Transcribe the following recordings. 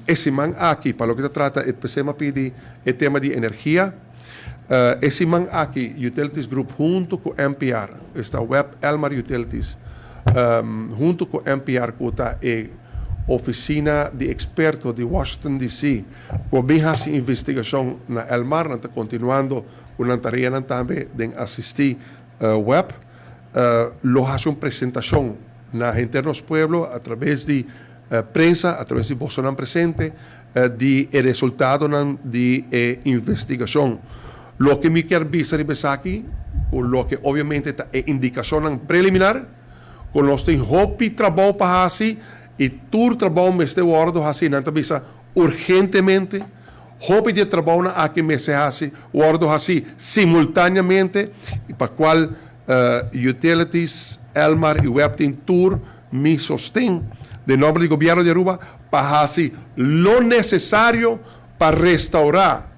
E siman aki, pa loke ta trata e p'esei m'a pidi e tema di energia. E siman aki Utilities Group hunto ku NPR, esta web Elmar Utilities, hunto ku NPR ku ta e ofisina di eksperto di Washington DC ku a bin hasi investigashon na Elmar, nan ta kontinuando ku nan tareanan tambe den asistí web, lo hasi un presentashon na henter nos pueblo a traves di Prensa, a traves di bosonan presente, di e resultadonan di e investigacion. Loke mi kier bisa riba esaki, cu loke obviamente ta e indicacionnan preliminar, cu nos tin hopi trabou pa haci y tur trabou mester wordo haci, nan ta bisa urgentemente, hopi di e trabounan aki mester haci, wordo haci simultaneamente y pa cual Utilities, Elmar y web tin tur Mi sosten den nomber di Gobierno di Aruba pa haci lo necesario pa restaura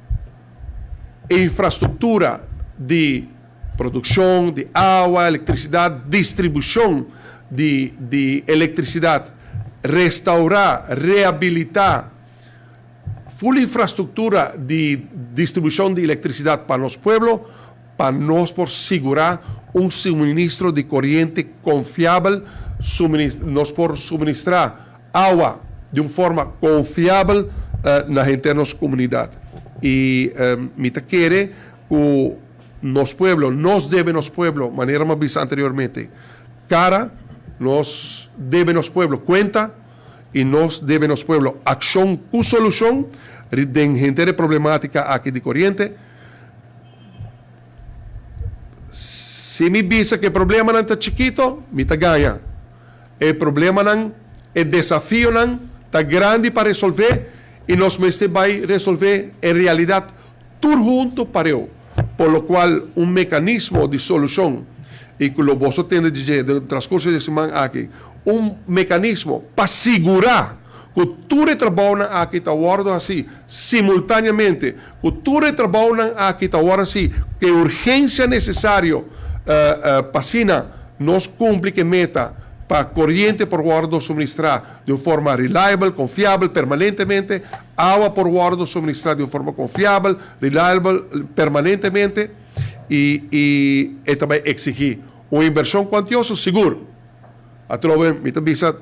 e infrastructura di produccion di awa, electricidad, distribucion di di electricidad, restaura, rehabilita full infrastructura di distribucion di electricidad pa nos pueblo, pa nos por sigurá un suministro di koriente konfiabel, nos por suministrá awa di un forma konfiabel na henter nos komunidat. I mi ta kere ku nos pueblo, nos debe nos pueblo, manera mi a bisa anteriormente, kara, nos debe nos pueblo kuenta i nos debe nos pueblo akshon ku solushon den henter e problematika aki di koriente. Si mi bisa ku e problemanan ta chikito, mi ta gaña. E problemanan, e desafionan ta grandi pa resolvé i nos mester bai resolvé en realidat tur huntu pareu, por lo kual un mekanismo di solushon, i ku lo boso tende di dje den transkurso di e siman aki, un mekanismo pa sigurá ku tur e trabounan aki ta wòrdu hasí simultáneamente, ku tur e trabounan aki ta wòrdu hasí ku e urgensia nesesario pa asina nos kumpli ku e meta pa koriente por wòrdu suministrá di un forma reliable, konfiabel, permanentemente, awa por wòrdu suministrá di un forma konfiabel, reliable, permanentemente i i e ta bai eksigí un invershon kuantioso, sigur. Atrobe mi ta bisa.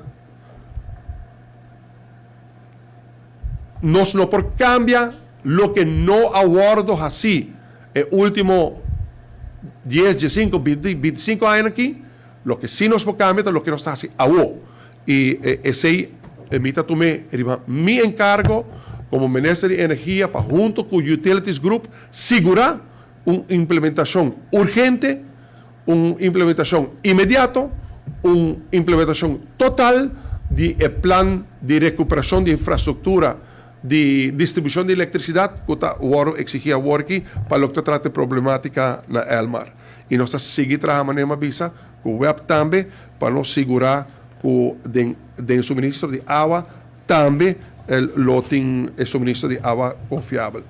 Nos no por cambia loke no a wordo haci e ultimo dies, diesinco, binti, binticinco añanan aki. Loke si nos por cambia ta loke nos ta haci awo. Y esey mi ta tume riba mi encargo como Minister di Energia pa hunto cu Utilities Group sigura un implementacion urgente, un implementacion inmediato, un implementacion total di e plan di recuperacion di infrastructura di distribucion di electricidad cu ta worde exigi awor aki pa loke ta trata e problematica na Elmar. Y nos ta sigui traha manera mi a bisa cu web tambe pa nos sigura cu den den suministro di awa tambe lo tin e suministro di awa confiabel.